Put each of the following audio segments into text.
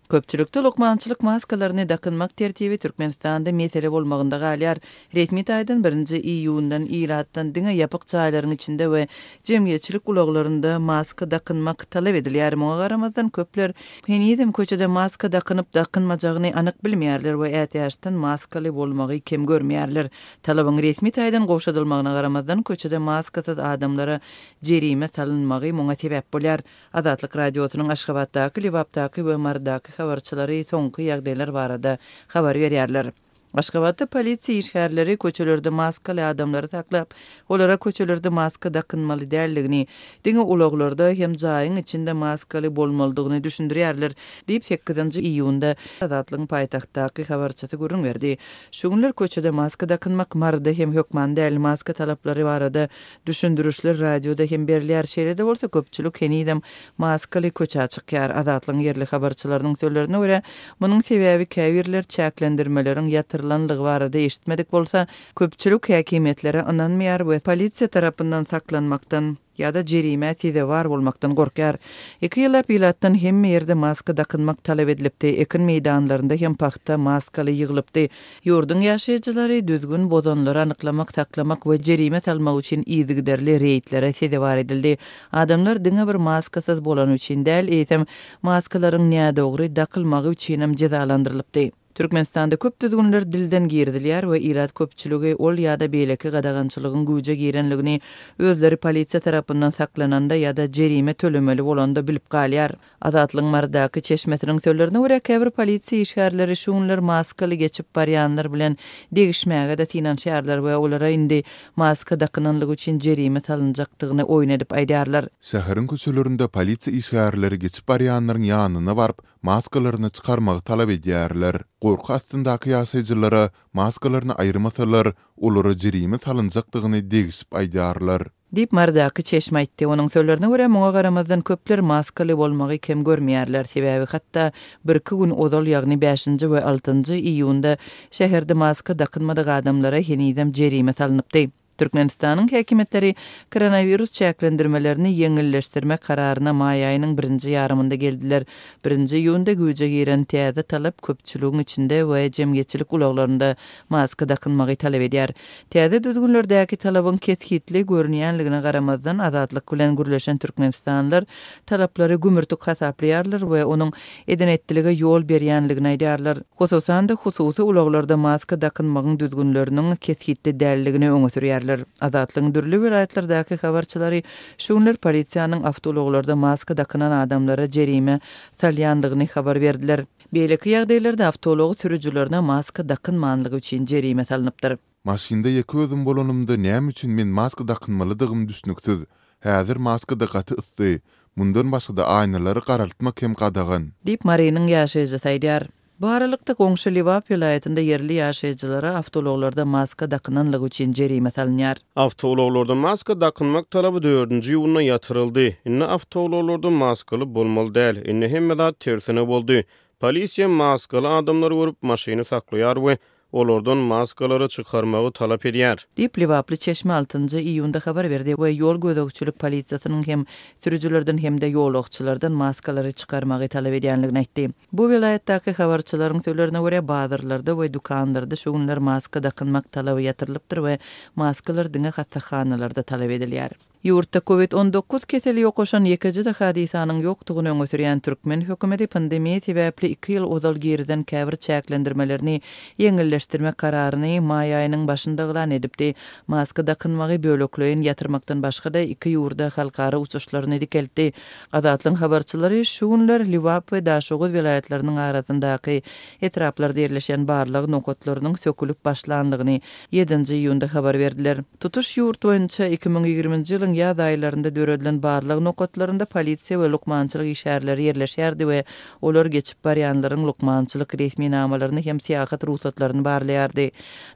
Köpçülikde lukmançylyk maskalaryny dakynmak tertibi Türkmenistanda mesele bolmagynda galýar. Resmi taýdan birinji iýundan ilatdan diňe ýapyk jaýlaryň içinde we jemgyýetçilik ulaglarynda maska dakynmak talap edilýär. Muňa garamazdan, köpler henizem köçede maska dakynyp-dakynmajagyny anyk bilmeýärler we ätiýaçdan maskaly bolmagy kem görmeýärler. Talabyň resmi taýdan gowşadylmagyna garamazdan, köçede maskasyz adamlara jerime salynmagy muňa sebäp bolýar. Azatlyk Radiosynyň Aşgabatdaky, Lebapdaky we Marydaky habarçylary soňky ýagdaýlar barada habar berýärler. Aşgabatda polisiýa işgärleri köçelerde maskaly adamlary saklap, olara köçelerde maska dakynmaly däldigini, diňe ulaglarda hem jaýyň içinde maskaly bolmalydygyny düşündirýärler diýip, sekizinji iýunda Azatlygyň paýtagtdaky habarçysy gürrüň berdi. Şu günler köçede maska dakynmak Maryda hem hökman däl, maska talaplary barada Düşündirişler radioda hem berilýär, şeýle-de bolsa köpçülik henizem maskaly köçä çykýar. Azatlygyň ýerli habarçylarynyň sözlerine görä, munuň sebäbi käbirler çäklendirmeleriň ýatyrylanlygy barada eşitmedik bolsa, köpçülik häkimiýetlere ynanmaýar we polisiýa tarapyndan saklanmakdan ýa-da jerimä sezewar bolmakdan gorkýar. Iki ýyllap ilatdan hemme ýerde maska dakynmak talap edilipdi, ekin meýdanlarynda hem pagta maskaly ýygylypdy. Ýurduň ýaşaýjylary düzgün bozanlary anyklamak, saklamak we jerime salmak üçin yzygiderli reýdlere sezewar edildi. Adamlar diňe bir maskasyz bolany üçin däl, eýsem, maskalaryň nädogry dakylmagy üçinem jezalandyrylypdy. Türkmenistanda köp düzgünler dilden girizilýär we ilat köpçüligi ol ýa-da beýleki gadagançylygyň güýje girenligini özleri polisiýa tarapyndan saklananda ýa-da jerime tölemeli bolanda bilip galýar. Azatlygyň Marydaky çeşmesiniň sözlerine görä, käbir polisiýa işgärleri şu günler maskaly geçip barýanlar bilen degişmäge-de synanyşýarlar we olara indi maska dakynanlygy üçin jerime salynjakdygyny oýun edip aýdýarlar. Şäheriň köçelerinde polisiýa işgärleri geçip barýanlaryň ýanyna baryp, maskalaryny çykarmagy talap edýärler. Gorky astyndaky ýaşaýjylara maskalaryny aýyrmasalar, olara jerime salynjakdygyny degişip aýdýarlar. Diýip, Marydaky çeşme aýtdy. Onuň sözlerine görä, muňa garamazdan, köpler maskaly bolmagy kem görmeýärler, sebäbi hatda birki gün ozal, ýagny bäşinji we altynjy iýunda şäherde maska dakynmadyk adamlara henizem jerime salnypdy. Türkmenistanyň häkimiýetleri koronawirus çäklendirmelerini ýeňilleşdirmek kararyna maý aýynyň birinji ýarymynda geldiler. Birinji iýunda güýje giren täze talap köpçüligiň içinde we jemgyýetçilik ulaglarynda maska dakynmagy talap edýär. Täze düzgünlerdäki talabyň kesgitli görünýänligine garamazdan, Azatlyk bilen gürleşen türkmenistanlylar talaplary gümürtik hasaplaýarlar we onuň eden-etdilige ýol berýänligini aýdýarlar. Hususan-da, hususy ulaglarda maska dakynmagyň düzgünleriniň kesgitli däldigini öňe sürýärler. Azatlygyň dürli welaýatlardaky habarçylary şu günler polisiýanyň awtoulaglarda maska dakynan adamlara jerime salýandygyny habar berdiler. Beýleki ýagdaýlarda awtoulag sürüjilerine maska dakynmanlygy üçin jerime salnypdyr. Maşynda ýeke özüm bolanymda näme üçin men maska dakynmalydygym düşnüksiz. Häzir maskada gaty yssy. Mundan başgada aýnalary garaltmak hem gadagan. Diýip, Marynyň ýaşaýjysy aýdýar. Bu aralykda, goňşy Lebap welaýatynda ýerli ýaşaýjylara awtoulaglarda maska dakynanlygy üçin jerime salynýar. Awtoulaglarda maska dakynmak talaby dördünji iýunda ýatyryldy. Indi awtoulaglarda maskaly bolmaly däl. Indi hemme zat tersine boldy. Polisiýa maskaly adamlary görüp, maşyny saklaýar we olardan maskalary çykarmagy talap edýär. Diýip, lebaply çeşme altynjy iýunda habar berdi we ýol gözegçilik polisiýasynyň hem sürüjilerden hem-de ýolagçylardan maskalary çykarmagy talap edýänligini aýtdy. Bu welaýatdaky habarçylaryň sözlerine görä, bazarlarda we dükanlarda şu günler maska dakynmak talaby ýatyrylypdyr we maskalar diňe hassahanalarda talap edilýär. Ýurtda Covid 19 keseli ýokaşan ýekeje-de hadysanyň ýokdugyny öňe sürýän türkmen hökümeti pandemiýa sebäpli iki ýyl ozal girizen käbir çäklendirmelerini ýeňilleşdirmek kararyny maý aýynyň başynda yglan edipdi. Maska dakynmagy bölekleýin ýatyrmakdan başga-da iki ýurda halkara uçuşlaryny dikeltdi. Azatlygyň habarçylary şu günler Lebap we Daşoguz welaýatlarynyň arasyndaky etraplarda ýerleşen barlag nokatlarynyň sökülip başlandygyny ýedinji iýunda habar berdiler. Tutuş ýurt boýunça 2020-nji ýylyň ýaz aýlarynda döredilen barlag nokatlarynda polisiýa we lukmançylyk işgärleri ýerleşýärdi we olar geçip barýanlaryň lukmançylyk resminamalaryny hem syýahat rugsatlaryny barlaýardy.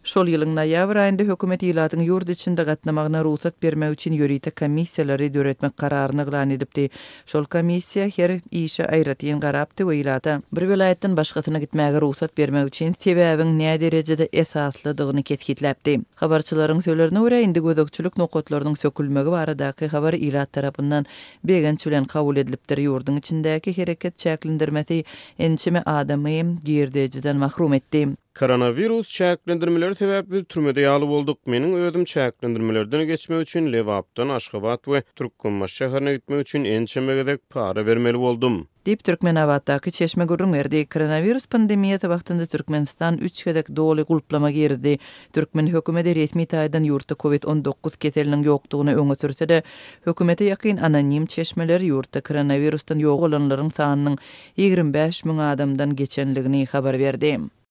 Şol ýylyň noýabr aýynda hökümet ilatyň ýurt içinde gatnamagyna rugsat bermek üçin ýörite komissiýalary döretmek kararyny yglan edipdi. Şol komissiýa her işe aýratyn garapdy we ilata bir welaýatdan başgasyna gitmäge rugsat bermek üçin sebäbiň näderejede esaslydygyny kesgitläpdi. Habarçylaryň sözlerine görä, indi gözegçilik nokatlarynyň sökülmegi barada. baradaky habar ilat tarapyndan begenç bilen kabul edilipdir. Ýurduň içindäki hereket çäklendirmesi ençeme adamy girdejiden mahrum etdi. Koronawirus çäklendirmeleri sebäpli biz türmede ýaly bolduk. Meniň özüm çäklendirmelerden geçmek üçin Lebapdan Aşgabat we Türkmenbaşy şäherine gitmek üçin ençeme gezek para bermeli boldum. Diýip, Türkmenabatdaky çeşme gürrüň berdi. Koronawirus pandemiýasy wagtynda Türkmenistan üç gezek doly gulplama girizdi. Türkmen hökümeti resmi taýdan ýurtda covid 19 keseliniň ýokdugyny öňe sürse-de, hökümete ýakyn anonim çeşmeler ýurtda koronawirusdan ýogalanlaryň sanynyň 25 müň adamdan geçenligini habar berdi.